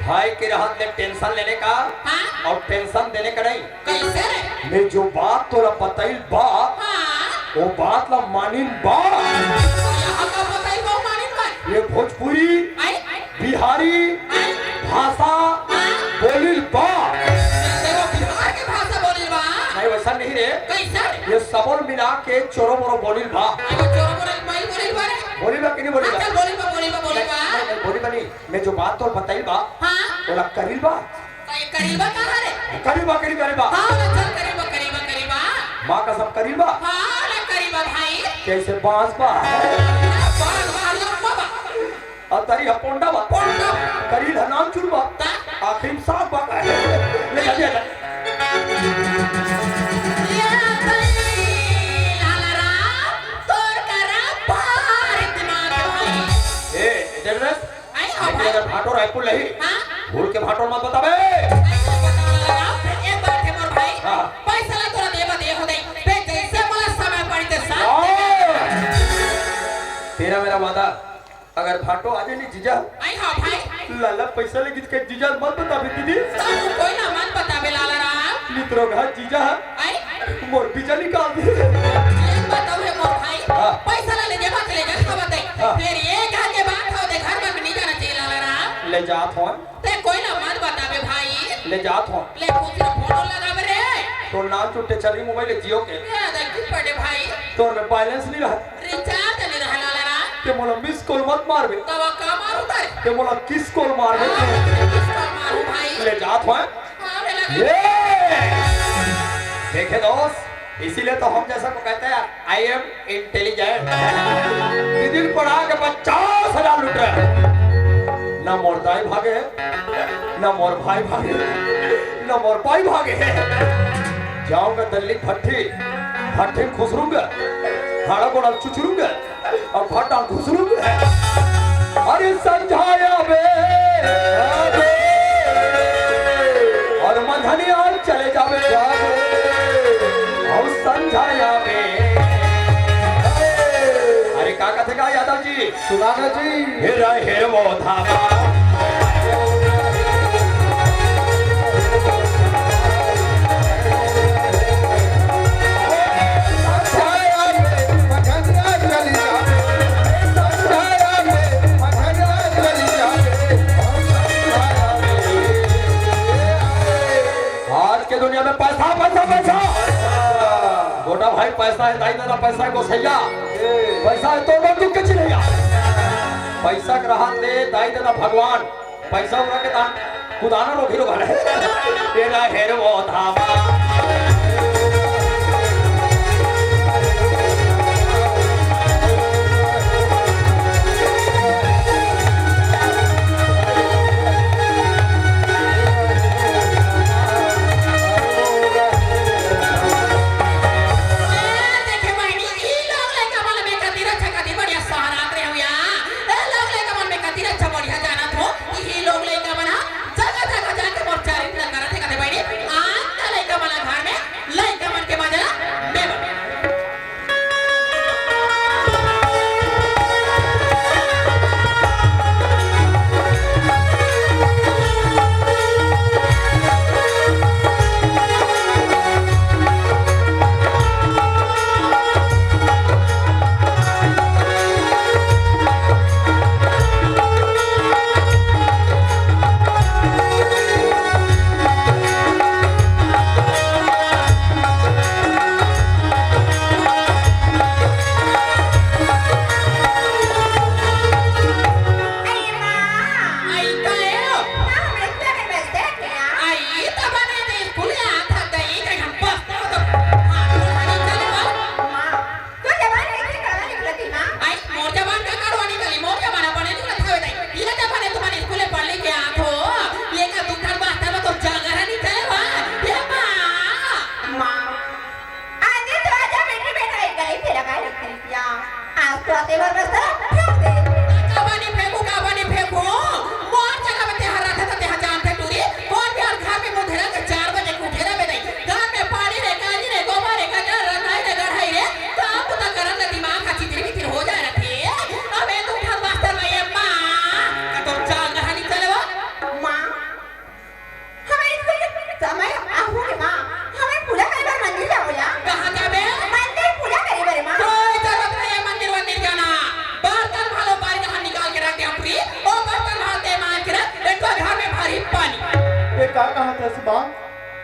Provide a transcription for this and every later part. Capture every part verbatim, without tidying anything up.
भाई के रहत ले टेंशन लेने का हाँ? और टेंशन देने का नहीं। कैसे रे? मैं जो बात तोला बताइल बा, हाँ? वो बात ला मानिन बा। तो यहाँ का बताइल बा, मानिन बा? ये भोजपुरी, आई? बिहारी, आई? भाषा हाँ? बोलिल बा। देखो, बिहार के भाषा बोलिल बा। नहीं, वैसा नहीं रे। कैसे? ये सबल मिला के चोरो मोरो बोलिल बा। अरे, चोरो मोरो बोलिल बा रे। बोलिल बा कि नहीं बोलिल बा? अच्छा, बोलिल बा, बोलिल बा, बोलिल बा। नहीं, नहीं, बोलिल बा नहीं। मैं जो बात तोला बताइल बा, हाँ? ओला करिल बा। तो ये करिल बा कहाँ रे? करिल बा, करिल, करिल बा। हाँ, ओला चल करिल बा, करिल बा, करिल बा। माँ कसम करिल बा। हाँ, ओला करिल बा भाई। कैसे बांस बा? बांस बा, लंबा बा। और तरी ह पोंडा बा। पोंडा। करिल ह नाम चुन बा। ता? आखिरी में साग बा। ले जा, ले जा। ये भाई, लाला राम, तोर करा भारी दिमाग भाई। ए, देवदास, आई हाँ लेकिन भाई। अगर भाटो रायपुर लही, हाँ? भूल के भाटो मत बताबे। ऐसे बताओ लाला राम, एक बात है मोर भाई, हाँ। पैसा ला तोरा देबा दे हो दे, बे जैसे मोला समय पड़ी ते सब हाँ। तेरा मेरा वादा, अगर भाटो आ जाए नी जीजा, आई हाँ भाई। लाला पैसा ले गिच के जीजा मत बताबे दीदी। सब कोई ना मत बताबे लाला राम। मित्रों का जीजा, आई? मोर बीजा निकाल दे। एक बात और है मोर भाई, हाँ। पैसा ला ले जे बात ले जा, सब बताई। हाँ। फिर ये कहा के बात हो दे, घर में नहीं जाना चाहिए लाला राम। ले जात हो। ते कोई ना मत बताबे भाई। ले जात हो। ले कुछ ना फोन लगाबे रे। तो ना चुट्टे चली मोबाइल जियो के। ये देखी पड़े भाई। तोर में बैलेंस नहीं रहा। रिचार्ज नहीं रहा लाला राम। ते मोला मिस कॉल मत मारबे। तब का मारू तारे? ते मोला किस कॉल मारबे। हाँ, किस कॉल मारू भाई? ले जात हो। हाँ, रे लगा। ये! देखे दोस्त, इसीलिए तो हम जैसा को कहते हैं, I am intelligent। दीदी पढ़ा के पचास हजार लूट रहे हैं। ना मोर दाई भागे है, ना मोर भाई भागे, ना मोर बाई भागे है। जाऊंगा दिल्ली भट्टी, भट्टी में खुसरूंगा, हाड़ा गोड़ा चुचरूंगा। अब भट्टा घुसरू है। अरे संझाया बे, अरे, और मंझनिया चले जावे, जावे। और संझाया बे। अरे का कथे का यादव जी? सुनाना जी। हेरा हेर वो धावा। आज के दुनिया में पैसा, पैसा, पैसा। गोटा भाई पैसा है, दाई दादा पैसा है, गोसैया पैसा है, तो मैं दुख के चिल्लैया। पैसा के रहत ले दाई दादा भगवान पैसा उड़ा के दान कुदाना रोकी रो घर है। तेरा हेर वो धावा। देखे बहिनी, ई लोग लइका मन में कति रक्षा कति बढ़िया सहरात रहे हुआ। ए लोग लइका मन में कति रक्षा बढ़िया जानत हो। इही लोग लइका मन ह जगह जगह जाके मोर चरित्र करत हे कथे बहिनी। आज के लइका मन ह घर में लइका मन के मजा ले। अरे माँ। आई गए। माँ, हम इतने में बस देख लिया। आई तो बने दे स्कूल आत हस दई, कहीं हम बस तो, तो हाथ गोड़ नहीं चले बा। माँ, तो जबान ऐसे कड़वा निकलती माँ। आई, मोर जबान का कड़वा निकली, मोर जबान अपने निकलत हवे दई। इला जबान है तुम्हारे स्कूल में पढ़ लिख के आत हो। ये का दुकान बस्ता में तो जागर नहीं चले बा। ये माँ। माँ। आजे तो आजा बेटी बेटा, एक गली फिर लगा रखी या। आज तो आते बार बस तरफ फेंक दे। काबानी फेंकू, काबानी फेंकू। मोर जगह में तेहर रहते तो तेहर जानते टूरी। कौन भी हर घर में मुंह धरा के चार बजे के उठे रहबे नहीं। घर में पानी रे, काली रे, गोबर रे, कचरा रे, रंधाई रे, गढ़ाई रे। काम तो करन ले दिमाग हा चितिर मितिर हो जाए रहते। अब ए तू घर बस्तर में ये माँ। का तो चाल रहा नहीं चले वो। माँ। का कहत हस माँ?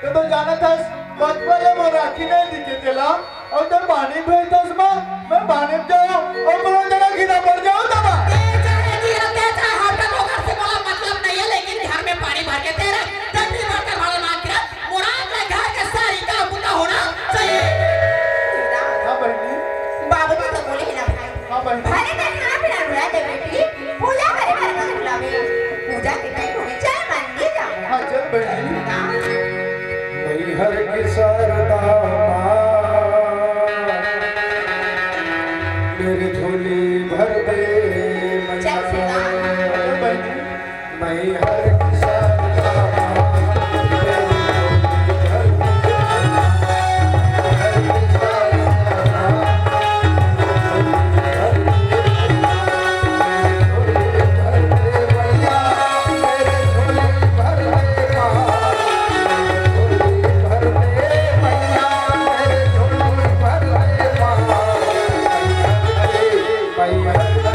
त तो जानत हस, बचपन ले मोर आँखी नहीं दिखे तेला, अउ तोर पानी भेजत हस माँ, मैं पानी जाऊँ, अउ कोनो जगह घिना पड़ जाऊँ त माँ। ए, चाहे घिना ते, चाहे हर का ओकर से मोला मतलब नहीं है, लेकिन घर में पानी भर के तेरा डंडी भर के भाड़ा मार के मोर आँख ले घर के सारी काम बुता होना चाहिए। हाँ बहिनी। बाबू तो बोले है ना भाई। हाँ बहिनी। भले मैं खाना पीना भुला दे बेटी, पूजा करे बर मत भुलावे। पूजा के टाइम हो गई, चल मंदिर जाओ। हाँ चल बहिनी। मैहर की शारदा माँ, मेरी झोली भर दे मैया। चल सीता। चल बहिनी। मैहर की शारदा माँ, मेरी झोली भर दे।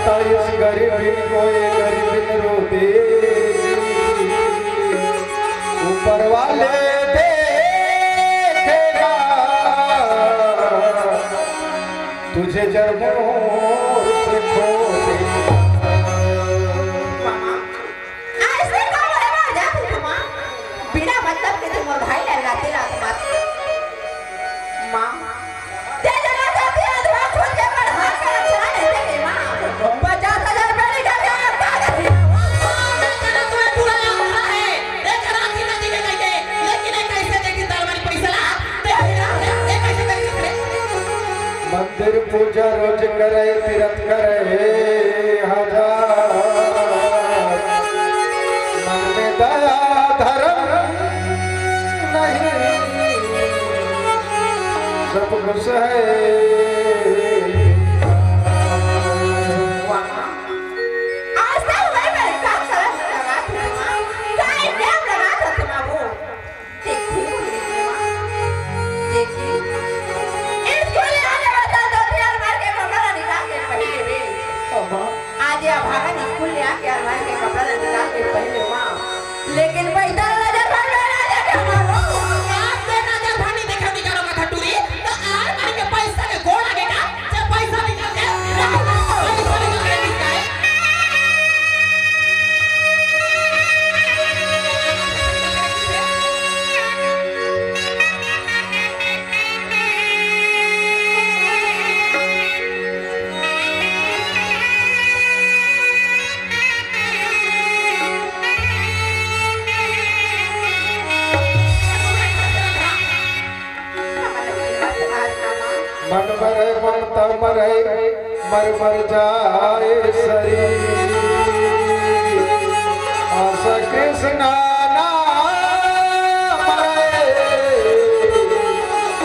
इस गरीबिन को ये गरीबिन रो दे, ऊपर वाले देखेगा तुझे जब मोर से खो दे। मामा, ऐसे का बोले बार जात हो तुम, माँ? बिना मतलब के तुम मोर भाई ला लाते लात मार। माँ, ते जना जाती है, अधवा खोद के बढ़ा के रचना नहीं देती, माँ। पचास हजार रुपया निकाल के आता है। माँ, मैं जना तुम्हें पूरा याद रहा है। एक रात की नदी में गई है, लेकिन एक ऐसे देखी तालवारी पैसा ला। मंदिर पूजा रोज करे, तीरथ करे हजार, मन में दया धर्म नहीं, सब कुछ है। आज तक मैं, मैं का करम लगा था, का नियम लगा था तुम्हारा वो। देखी, देखी, स्कूल ले आने वाला दो तीन अलमारी के कपड़ा ला निकाल के पहने रे। अम्मा। आज ये अभागन स्कूल ले आके अलमारी के कपड़ा ला निकाल के पहने माँ। लेकिन पैसा नजर भर में ना देखे माँ। आज से नजर भर नहीं देखे, निकालो का खटूरी। तो आर मार के पैसा के गोड़ आगे का, जब पैसा निकाल के, पैसा निकाल के निकाले। मन मरे, मन त मरे, मर मर जाए शरीर। आशा कृष्णा ना मरे,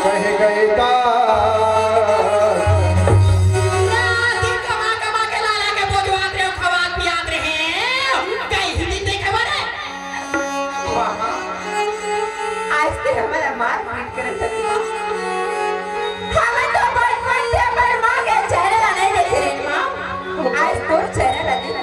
कह गए दास। रात दिन कमा कमा के लाला के बोझवात रहे, खवात पियात रहे, कहीं नहीं देखे बने। माँ, आज ते हमला मार पीट करत हस माँ। हम तो बचपन से अपन माँ के चेहरा ला नहीं देखे रहे माँ। आज तोर चेहरा ला देख